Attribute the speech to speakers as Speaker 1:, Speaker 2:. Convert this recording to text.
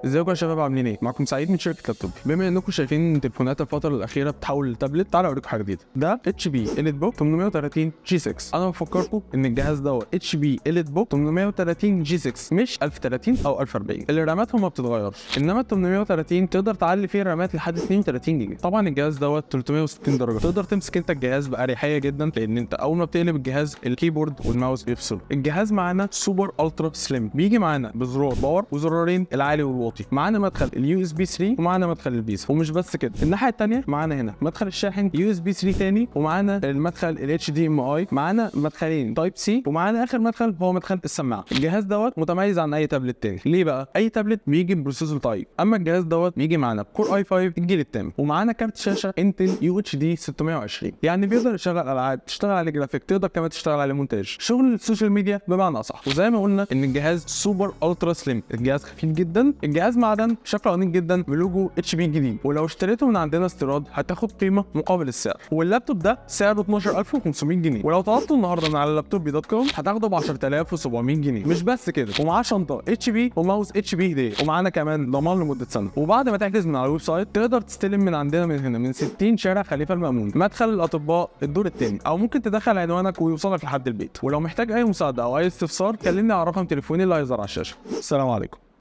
Speaker 1: ازيكم يا شباب، عاملين ايه؟ معاكم سعيد من شركة لابتوب. بما انكم شايفين تليفونات الفترة الاخيرة بتحول لتابلت، تعالوا اوريكم حاجة جديده. ده HP EliteBook 830 G6. انا بفكركم ان الجهاز دوت HP EliteBook 830 G6، مش 1030 او 1040. الرامات ما بتتغيرش، انما ال 830 تقدر تعلي فيه الرامات لحد 32 جيجا. طبعا الجهاز دوت 360 درجه، تقدر تمسك انت الجهاز باريحية جدا، لان انت اول ما بتقلب الجهاز ال keyboard وال mouse بيفصلوا. الجهاز معانا super ultra slim، بيجي معانا بزرار power وزرارين العالي والواطي، معانا مدخل ال USB 3 ومعانا مدخل ال VESA. ومش بس كده، الناحية الثانية معانا هنا مدخل الشاحن USB 3 تاني، ومعانا المدخل ال HDMI، معانا مدخلين Type C، ومعانا اخر مدخل هو مدخل السماعه. الجهاز دوت متميز عن اي تابلت تاني. ليه بقى؟ اي تابلت بيجي ب processor ضعيف، اما الجهاز دوت بيجي معانا Core i5 الجيل الثامن، ومعانا كارت شاشة Intel UHD 620، يعني بيقدر يشغل العاب، تشتغل عليه جرافيك، تقدر كمان تشتغل عليه مونتاج، شغل ال social media بمعنى اصح. وزي ما قلنا ان الجهاز super ultra slim، الجهاز خفيف جدا، الجهاز معدن، شكله انيق جدا ب logo HP جديد. ولو اشتريته من عندنا استيراد هتاخد قيمة مقابل السعر. واللابتوب ده سعره 12500 جنيه، ولو طلبته النهارده من على لابتوبي dot com هتاخده ب 10700 جنيه. مش بس كده، ومعاه شنطه HP و mouse HP هديه، ومعانا كمان ضمان لمدة سنه. وبعد ما تحجز من على ال website تقدر تستلم من عندنا من هنا من 60 شارع خليفة المامون، مدخل الاطباء، الدور الثاني، او ممكن تدخل عنوانك ويوصلك لحد البيت. ولو محتاج اي مساعدة او اي استفسار كلمني على رقم تليفوني اللي هيظهر على الشاشه. السلام عليكم.